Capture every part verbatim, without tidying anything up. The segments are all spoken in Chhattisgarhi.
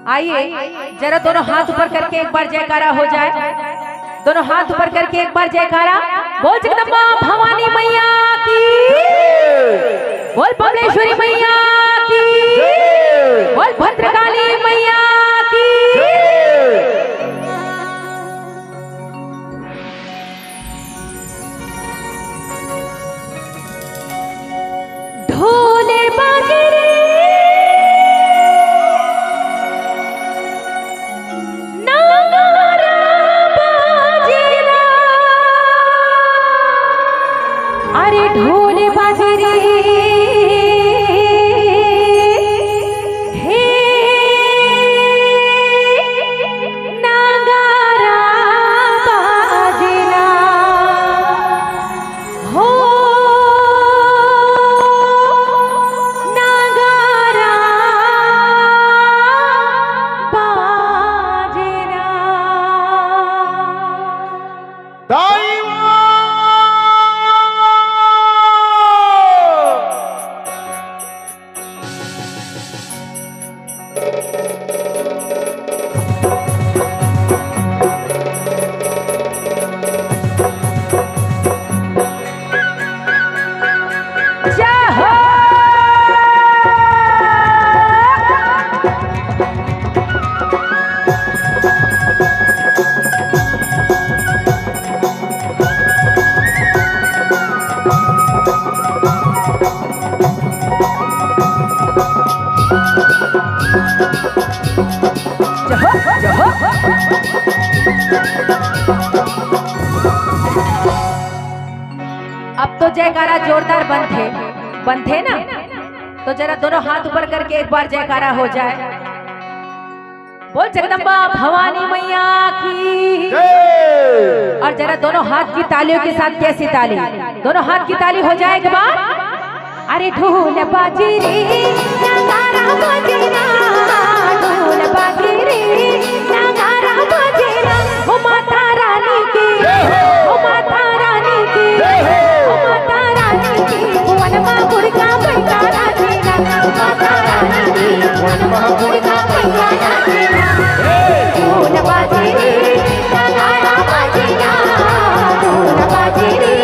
आइए, जरा दोनों हाथ ऊपर करके एक बार जयकारा हो जाए। दोनों हाथ ऊपर करके एक बार जयकारा। बोल जगदम्बा भवानी मैया की, बोल बमलेश्वरी मैया की, बोल भद्रकाली मैया की। ढोल बाजे रे, नागारा बाजे ना। अरे ढोल बाजे रे, हे नागारा बाजे ना। हो नागारा बाजे ना। अब तो जयकारा जोरदार बनथे, बनथे ना? तो जरा दोनों हाथ ऊपर करके एक बार जयकारा हो जाए। बोल जगदम्बा भवानी मैया की। जय। और जरा दोनों हाथ की तालियों के साथ कैसी ताली, दोनों हाथ की ताली हो जाए एक बार। अरे ढोल बाजे रे, नगारा बाजे ना, ढोल बाजे रे, नगारा बाजे ना, हो माता रानी की, हो माता रानी की, हो माता रानी की, भुवन मा गुड़का बैठा रानी ना, हो माता रानी की, भुवन मा गुड़का बैठा रानी ना। ढोल बाजे रे, नगारा बाजे ना, ढोल बाजे रे,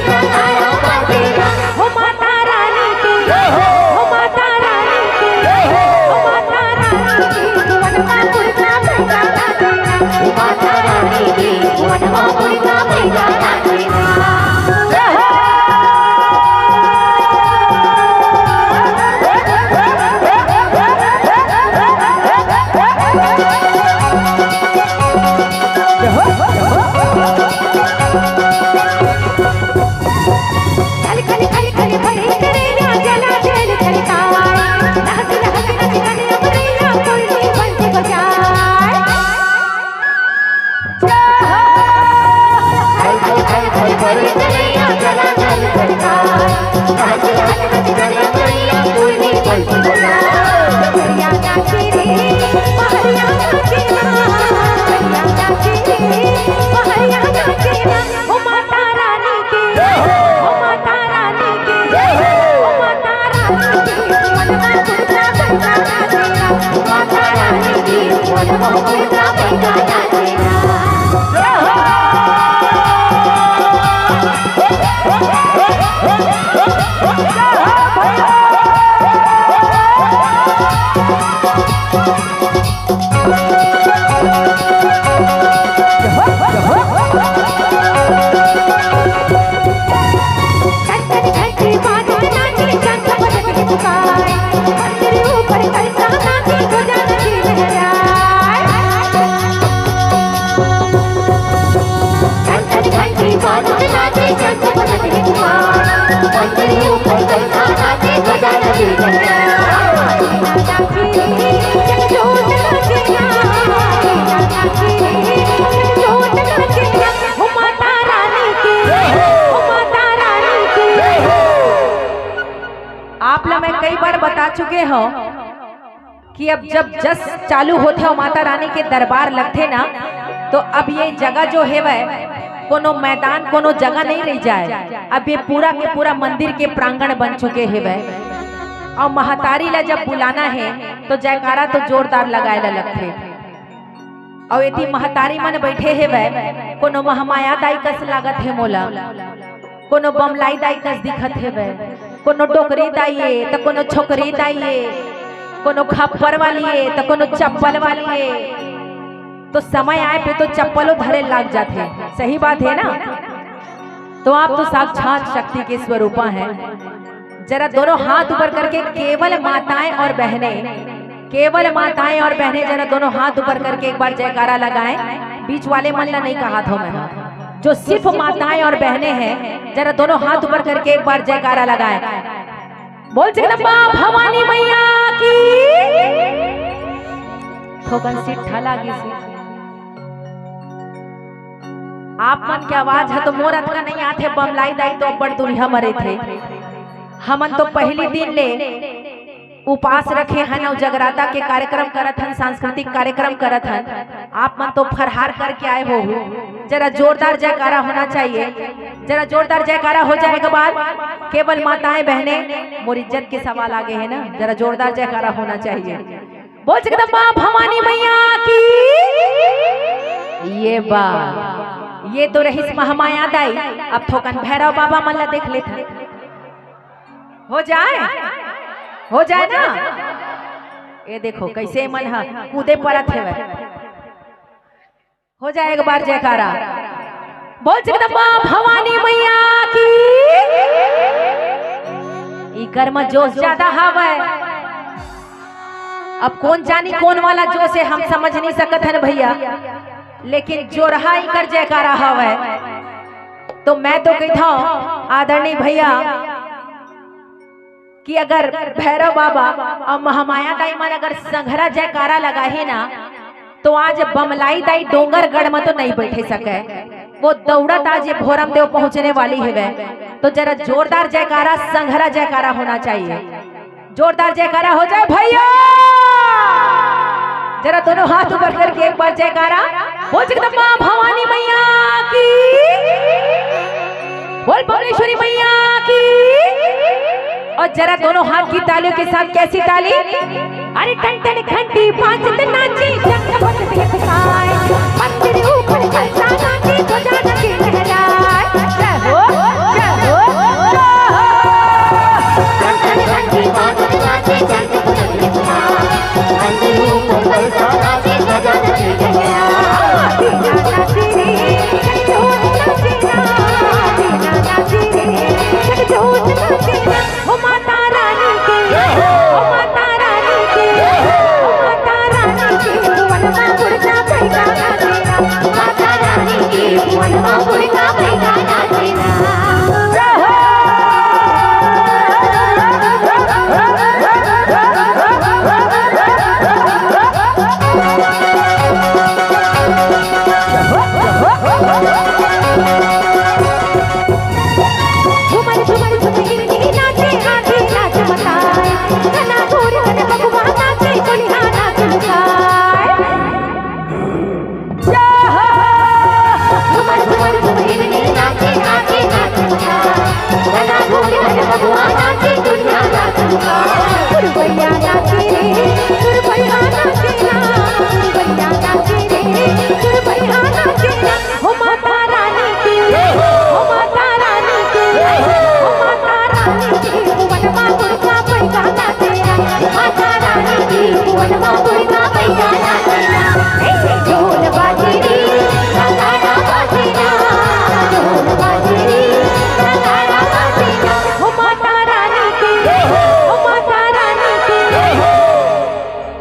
नगारा बाजे ना, हो माता रानी की, हो माता रानी की, हो माता रानी की, भुवन मा गुड़का बैठा रानी ना, हो माता रानी की, भुवन मा गुड़का बैठा रानी ना। आप ला मैं कई बार बता चुके हूँ कि अब जब जस चालू होथे अउ माता रानी के दरबार लगथे ना, तो अब ये जगह जो हेवय, कोनो मैदान, कोनो जगह नहीं रह जाए। अब ये पूरा के पूरा मंदिर के प्रांगण बन चुके हेवय। अउ महतारी ला जब बुलाना हे, तो जयकारा तो जोरदार लगाए ला लगथे। अउ एती महतारी मन बइठे हेवय, कोनो महमाया दाई कस लागत हे मोला, कोनो बमलाई दाई कस दिखत हेवय, कोनो डोकरी दाई ए, त कोनो छोकरी दाई ए, कोनो खप्पर वाली ए, त कोनो चप्पल वाली ए। तो समय आए पे तो चप्पलो धरे लाग जाथे, सही बात हे ना? तो आप तो साक्षात शक्ति के स्वरूपा हैं। जरा दोनों हाथ ऊपर करके केवल माताएं और बहनें, केवल माताएं और बहनें जरा दोनों हाथ ऊपर करके एक बार जयकारा लगाएं। बीच वाले मन ला नहीं कहा था मैं, जो सिर्फ माताएं और बहनें हैं, जरा दोनों हाथ ऊपर करके एक बार जयकारा लगाएं। बोल जगदम्बा भवानी मैया की। थोकन सीट ठा लागी से। आप मन के आवाज ह तो मोर अतका नहीं आथे, बमलाई दाई तो अब्बड़ दुरिहा मरे थे। हमन तो पहली दिन ले उपास रखे हन अउ जगराता के कार्यक्रम करत हन, सांस्कृतिक कार्यक्रम करत हन। आप मन तो फरहार करके आए हो, जरा जोरदार जयकारा होना चाहिए, जरा जोरदार जयकारा हो जाए के बाद केवल माताएं बहनें, मोर इज्जत के सवाल आगे है ना, जरा जोरदार जयकारा होना चाहिए। बोल जगदम्बा भवानी मैया की। ये बात, ये तो रहिस महामाया दाई। अब थोकन भैरव बाबा मन ला देख लेथन। हो जाए, हो जाए ना। ये देखो कैसे मन ह कूदे परत हेवय। हो जाए एक बार जयकारा। बोल जगदम्बा भवानी मैया की। इकर म जोश ज्यादा हवय। अब कोन जानी कोन वाला जोश हे, हम समझ नहीं सकत हन भैया, लेकिन जोरहा इकर जयकारा हवय। तो मैं तो कहता हूँ आदरणीय भैया कि अगर भैरव बाबा अउ महामाया दाई मन अगर संघरा जयकारा लगाही ना, तो आज बमलाई दाई डोंगरगढ़ म तो नहीं बैठे सके, वो दौड़त आज ये भोरम देव पहुंचने वाली हेवय। तो जरा जोरदार जयकारा, संघरा जयकारा होना चाहिए। जोरदार जयकारा हो जाए भैया। जरा दोनों हाथ ऊपर करके एक बार जयकारा। बोल जगदम्बा भवानी मैया की, बोल भुवनेश्वरी मैया की। और जरा दोनों हाथ की तालियों के साथ कैसी ताली? अरे टन टन घंटी बाजत नाची, जगमग दिखताय, मंदिर ऊपर कलसा नाची, ध्वजा नाची लहराय। जय हो, जय हो, जय हो।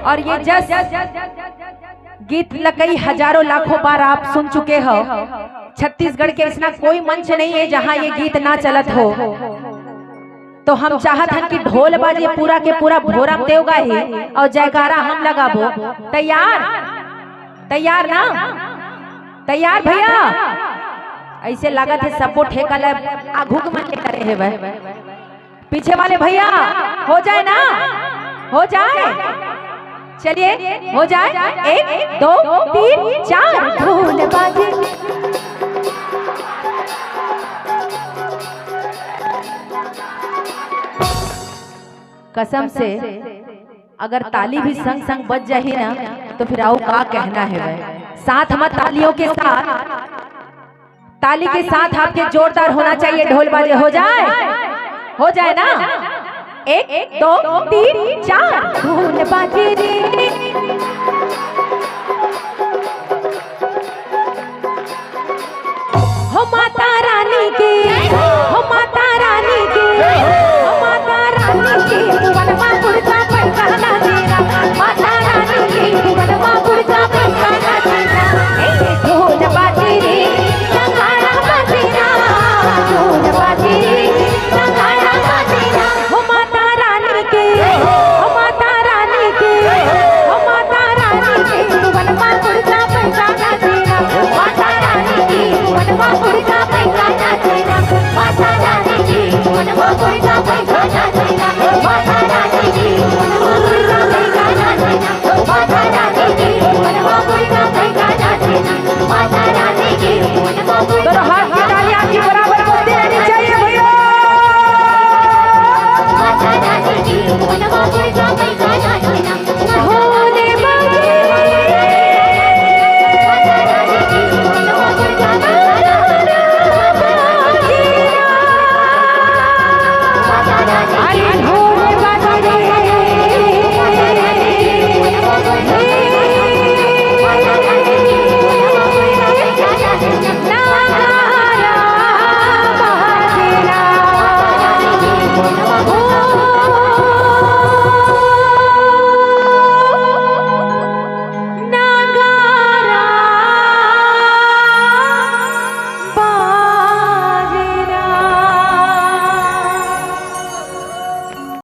और ये जस गीत ल कई हजारों लाखों बार आप सुन चुके हो। छत्तीसगढ़ के ऐसा कोई मंच नहीं है जहां ये गीत ना चलत हो। तो हम चाहत हन कि ढोल बाजे, पूरा के पूरा भोरम देव गाही और जयकारा हम लगाबो। तैयार? तैयार ना? तैयार भैया? ऐसे लागत हे सबो ठेका ल आघू के मन ले करे हेवय। पीछे वाले भैया, हो जाए ना? हो जाए? चलिए, हो जाए। एक, दो, तीन, चार। ढोल बाजे। कसम से अगर ताली भी संग संग बज जाही ना, तो फिर अउ का कहना हे भाई। साथ में तालियों के साथ, ताली के साथ आपके जोरदार होना चाहिए, ढोल बाजे। हो जाए, हो जाए ना। एक, दो, तीन, चार। ढोल बाजे रे। हो माता रानी की, हो माता रानी की, हो माता रानी की। वनमा कुर्ता पैसा ना देना, माता रानी की। वनमा कुर्ता पैसा ना देना। ए, ढोल बाजे रे, नगाड़ा बाजे ना, ढोल बाजे रे, नगाड़ा बाजे ना। हो माता रानी के, हो माता रानी के, हो माता रानी के। वनमा कुर्ता पैसा ना देना, माता रानी के। वनमा कुर्ता पैसा ना देना, माता रानी के। वनमा कुर्ता पैसा ना देना, माता रानी के। वनमा कुर्ता पैसा ना देना, माता रानी के। वनमा कुर्ता पैसा ना देना, माता रानी के। वनमा कुर्ता